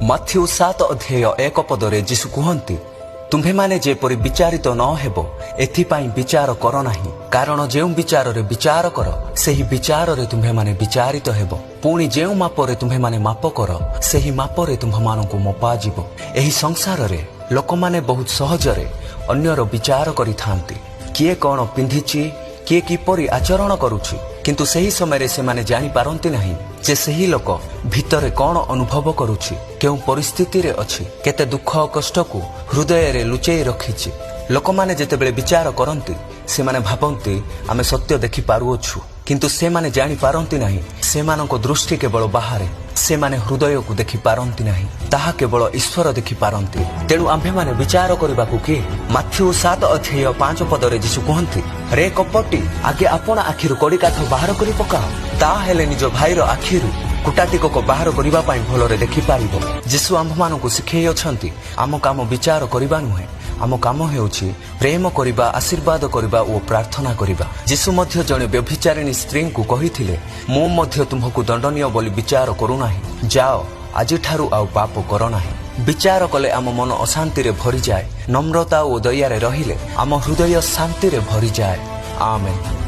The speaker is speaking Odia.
ମାଥିଉ 7 ଅଧ୍ୟାୟ 1 ପଦରେ ଯୀଶୁ କୁହନ୍ତି, "ତୁମ୍ଭେମାନେ ଯେପରି ବିଚାରିତ ନ ହେବ, ଏଥିପାଇଁ ବିଚାର କର ନାହିଁ। କାରଣ ଯେଉଁ ବିଚାରରେ ବିଚାର କର, ସେହି ବିଚାରରେ ତୁମ୍ଭେମାନେ ବିଚାରିତ ହେବ। ପୁଣି ଯେଉଁ ମାପରେ ତୁମ୍ଭେମାନେ ମାପ କର, ସେହି ମାପରେ ତୁମ୍ଭମାନଙ୍କୁ ମପାଯିବ।" ଏହି ସଂସାରରେ ଲୋକମାନେ ବହୁତ ସହଜରେ ଅନ୍ୟର ବିଚାର କରିଥାନ୍ତି, କିଏ କ'ଣ ପିନ୍ଧିଛି, କିଏ କିପରି ଆଚରଣ କରୁଛି। କିନ୍ତୁ ସେହି ସମୟରେ ସେମାନେ ଜାଣିପାରନ୍ତି ନାହିଁ ଯେ ସେହି ଲୋକ ଭିତରେ କ'ଣ ଅନୁଭବ କରୁଛି, କେଉଁ ପରିସ୍ଥିତିରେ ଅଛି, କେତେ ଦୁଃଖ କଷ୍ଟକୁ ହୃଦୟରେ ଲୁଚେଇ ରଖିଛି। ଲୋକମାନେ ଯେତେବେଳେ ବିଚାର କରନ୍ତି, ସେମାନେ ଭାବନ୍ତି ଆମେ ସତ୍ୟ ଦେଖିପାରୁଅଛୁ। କିନ୍ତୁ ସେମାନେ ଜାଣିପାରନ୍ତି ନାହିଁ, ସେମାନଙ୍କ ଦୃଷ୍ଟି କେବଳ ବାହାରେ। ସେମାନେ ହୃଦୟକୁ ଦେଖିପାରନ୍ତି ନାହିଁ। ତାହା କେବଳ ଈଶ୍ୱର ଦେଖିପାରନ୍ତି। ତେଣୁ ଆମ୍ଭେମାନେ ବିଚାର କରିବାକୁ କିଏ? ମାଥିଉ 7 ଅଧ୍ୟାୟ 5 ପଦରେ ଯୀଶୁ କୁହନ୍ତି, "ରେ କପଟି, ଆଗେ ଆପଣା ଆଖିରୁ କଡ଼ିକାଠ ବାହାର କରି ପକାଅ। ତାହେଲେ ନିଜ ଭାଇର ଆଖିରୁ କୁଟାଟିକକ ବାହାର କରିବା ପାଇଁ ଭଲରେ ଦେଖିପାରିବ।" ଯୀଶୁ ଆମ୍ଭମାନଙ୍କୁ ଶିଖେଇ ଅଛନ୍ତି, ଆମ କାମ ବିଚାର କରିବା ନୁହେଁ। ଆମ କାମ ହେଉଛି ପ୍ରେମ କରିବା, ଆଶୀର୍ବାଦ କରିବା ଓ ପ୍ରାର୍ଥନା କରିବା। ଯୀଶୁ ମଧ୍ୟ ଜଣେ ବ୍ୟଭିଚାରିଣୀ ସ୍ତ୍ରୀଙ୍କୁ କହିଥିଲେ, "ମୁଁ ମଧ୍ୟ ତୁମ୍ଭକୁ ଦଣ୍ଡନୀୟ ବୋଲି ବିଚାର କରୁନାହିଁ। ଯାଅ, ଆଜିଠାରୁ ଆଉ ପାପ କର ନାହିଁ।" ବିଚାର କଲେ ଆମ ମନ ଅଶାନ୍ତିରେ ଭରିଯାଏ। ନମ୍ରତା ଓ ଦୟାରେ ରହିଲେ ଆମ ହୃଦୟ ଶାନ୍ତିରେ ଭରିଯାଏ। ଆମେନ୍।